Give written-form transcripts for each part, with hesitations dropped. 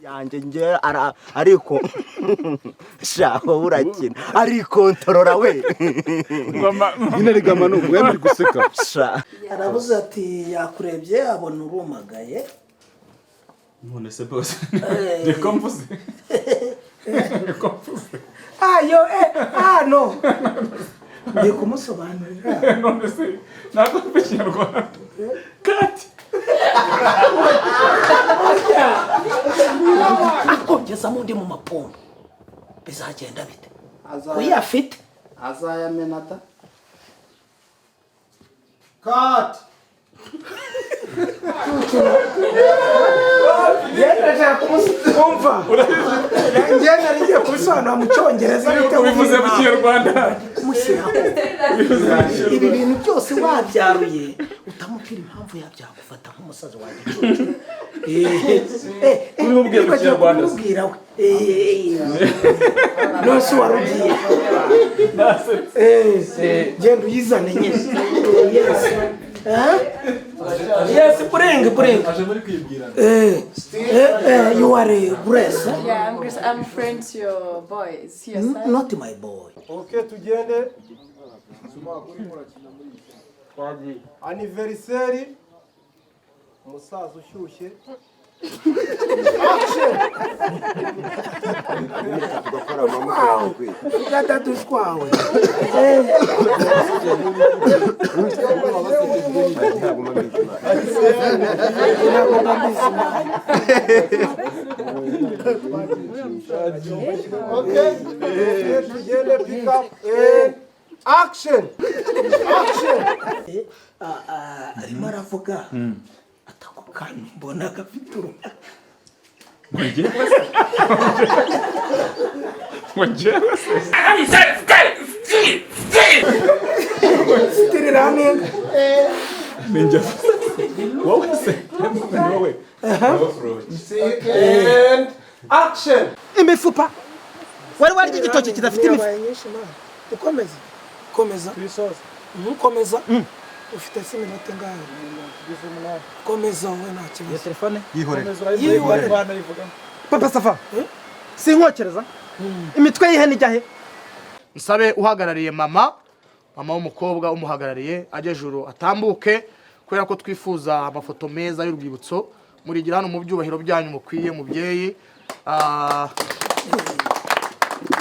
Yanjye nge ariko sha, wowe urakina, arikontorora we. Nyine rigama ni mwe muri guseka. Sha. Arabuze ati yakurebye abona urumagaye. None se bose niko mvuze, niko mvuze? Ayo, no ndi kumusobanurira. None se ntabwo mvuze Ikinyarwanda kati? Akongezamo undi mu mapombo bizagenda bite? Uyafite. Azayamena da kati. Njye kumva njye nari ngiye kubisobanura mu Cyongereza bitewe Ubivuze mu n'impamvu. Kinyarwanda. Kumushyiraho ibi bintu byose wabyaruye utamubwira impamvu yabyagufata nk'umusazi wa gicucu. Kubimubwira mu Kinyarwanda se. Kubimubwira we. Nose wari ugiye. Genda uyizane nyine. Yes. Yes, bring, bring. Aje muri kwibwirana. You are Grace, eh? Yeah, I'm Grace. I'm friend to your boy. Is he your son? Not my boy. Okay, tugende. Anniversary, umusaza ushyushye. Action! Gatatu shwawe. Okay, tugende. Pick up and action, action! Arimo aravuga atako kantu mbona gafite uruhu. Ngo njyewe se? Ngo njyewe se? Still running. Ni njye wowe se? Ni wowe. And action! Imifupa wari warya igitoki kidafite imifu? Yabaye nyinshi man. Ukomeze. Komeza. Komeza. Ufite se iminota ingahe? Komeza wowe, nta kibazo. Telefone. Yihorere. Yihorere. Papa Sava, sinkokereza imitwe y'ihene ijya he? Nsabe uhagarariye mama, mama w'umukobwa umuhagarariye ajye juru atambuke, kubera ko twifuza amafoto meza y'urwibutso. Murigira hano mu byubahiro byanyu mukwiye, mubyeyi.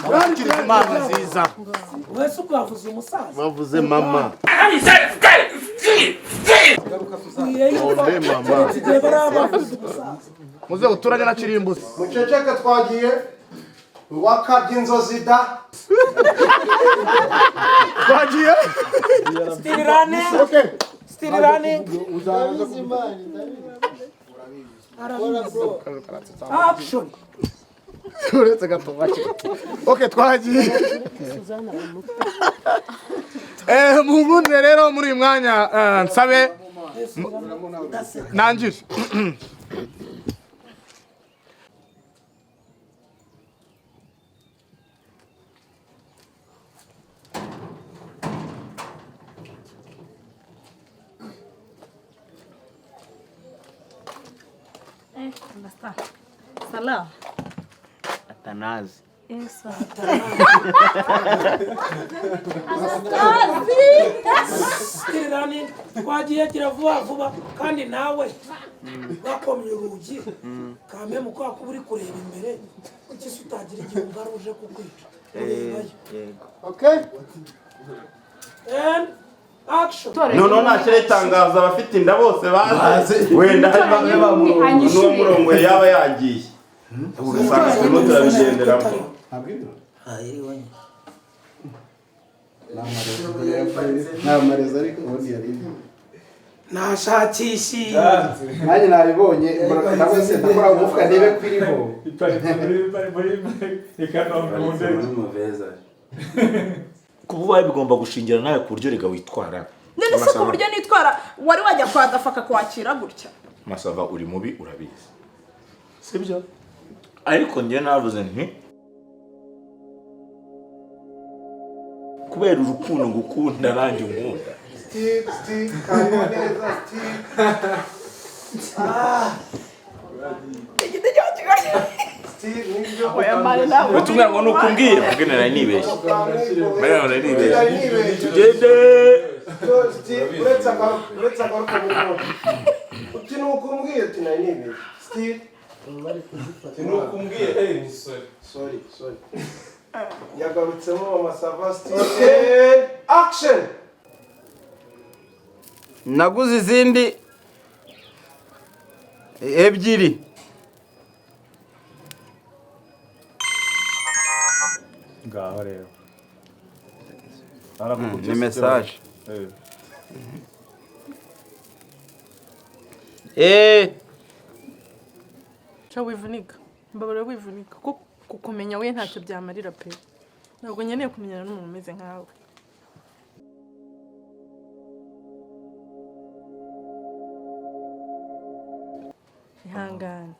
Mubakirize impano nziza. Wese ubwavuze umusaza. Bavuze mama. Onde mama. Igihe bariya bavuze umusaza. Muze uturanye na Kirimbuzi. Muceceke, twagiye. Wakabye inzozi da. Twagiye. Still running. Still running. Action. Uretse gato make. Okay, twagiye. Munkundire rero muri uyu mwanya, nsabe nangire. Salam. Atanazi. Yes. Still running. Twagiye, gira vuba vuba. Kandi nawe bakomye urugi kame mu kwa kuba uri kureba imbere, kuki se utagira igihe ubara uje kukwica urebayo? Yego. Okay. And action! Noneho nashyiraho itangazo, abafite inda bose baze, wenda hari bamwe bamurongo n'uwamurongoye yaba yagiye, ugasanga turimo turabigenderamo. Iriwe. Nta marezo, ariko ubundi yari Nashakishije. Nanjye nabibonye, nawe se ndakora umufuka ndebe ko iriho. Iparitse muri i Kanombe mu ndege. Kuba ubaye bigomba gushingira nawe ku buryo rega witwara. None se ku buryo nitwara, wari wajya kwa Dafa akakwakira gutya? Masava, uri mubi, urabizi. Sibyo, ariko njye navuze nti kubera urukundo ngukunda nanjye unkunda. Steve, Steve, karimo neza, Steve. Steve, nibyo. Utumwira ngo nuko umbwiye, mbwira nari nibeshye, mbwira nari nibeshye, tugende. Steve, uretse agaruka mu nkoko. Uti nuko umbwiye, uti nari nibeshye. Steve. Uti nuko umbwiye, sorry. Sorry, sorry. Yagarutsemo Mama Sava, Steve. Action! Naguze izindi ebyiri. Ngaho rero. Ni message. Cha wivunika. Mbabara wivunika kuko kukumenya we ntacyo byamarira pe. Ntabwo nkeneye kumenyana n'umuntu umeze nkawe. Ihangane.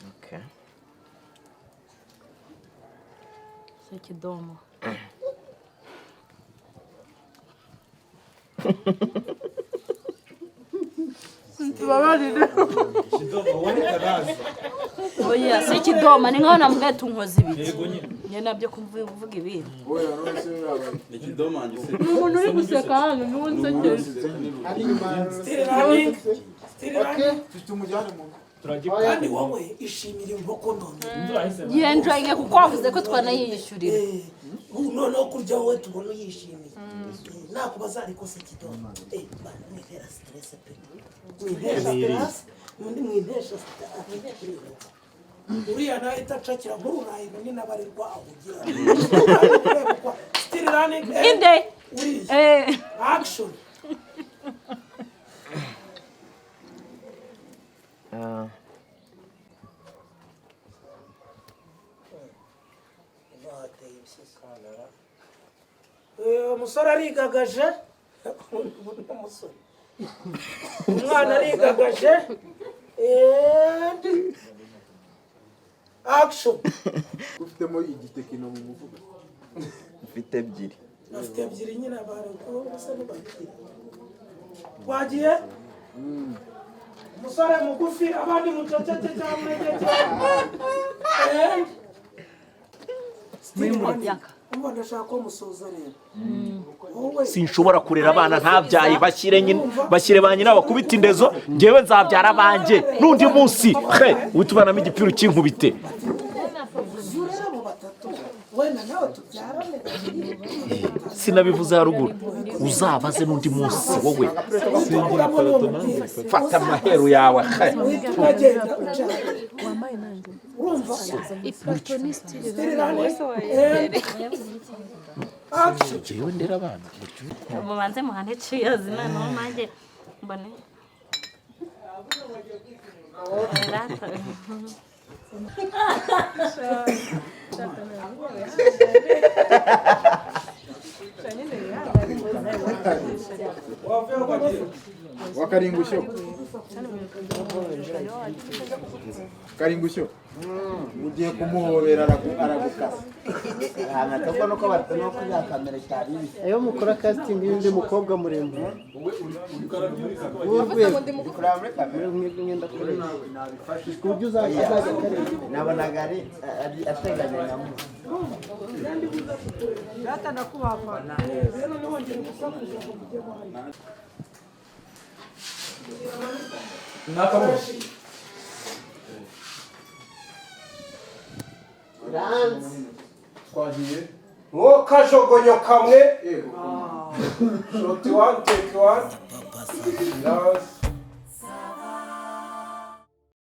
Okay. Sekidomo. Tubabarire. Oya, sekidoma ni nkaho namubwiye tunkoze ibiki. Njye nabyo kuvuga ibintu. Ni umuntu uri guseka hano niwe unsekeje. Still running. Still running. Mfite umujyane mu Kandi wowe ishimire inkoko none. Yenjoyinge kuko wavuze ko twanayiyishyurira. Ubu noneho kurya wowe tubona uyishimiye. Nakubaza ariko se kidomo. Bana mwintera stress pe. Mwintesha stress, undi mwintesha stress. Uriya nawe itacakira nk'ururayi runini abarirwa ahugira. Still running. Inde. Uriya. Action. Umusore arigagaje, umusore umwana arigagaje, and action. Ufitemo igitekino mu muvuga. Mfite ebyiri. Afite ebyiri nyine abantu bose ntibakira. Twagiye umusore mugufi, abandi muceceke cyangwa mwegeke, and still running. Umva ndashaka ko musoza rero. Wowe Sinshobora kurera abana ntabyaye. Bashyire nyina, bashyire ba nyina bakubita indezo. Njyewe nzabyara abanjye n'undi munsi he uhita igipira ukinkubite. Zurera abo batatu wenda nawe tubyarane. Sinabivuze haruguru, uzabaze n'undi munsi wowe. Fata amaheru yawe he. Uragenda uca urumva. Ipoto ni style. Still running and action. Njyewe ndera abana. Mubanze muhane cheers noneho nanjye mbone. Rata. Wakaringushyo. Karingushyo. Ugiye kumuhobera aragukasa. Ahantu nuko nuko ya kamera itari. Iyo mukora casting y'undi mukobwa muremure Wavuze ngo ndi kureba muri kamera. Mwenda kureba ku buryo uzajya akareba. Nabonaga ari ateganye na mu. Data ndakubahwa. Rero ntiwongere gusakuza ngo mujye hariya. Nakabuze. Twagiye. Mwokajogonyo kamwe. Shot one, take one. Dance.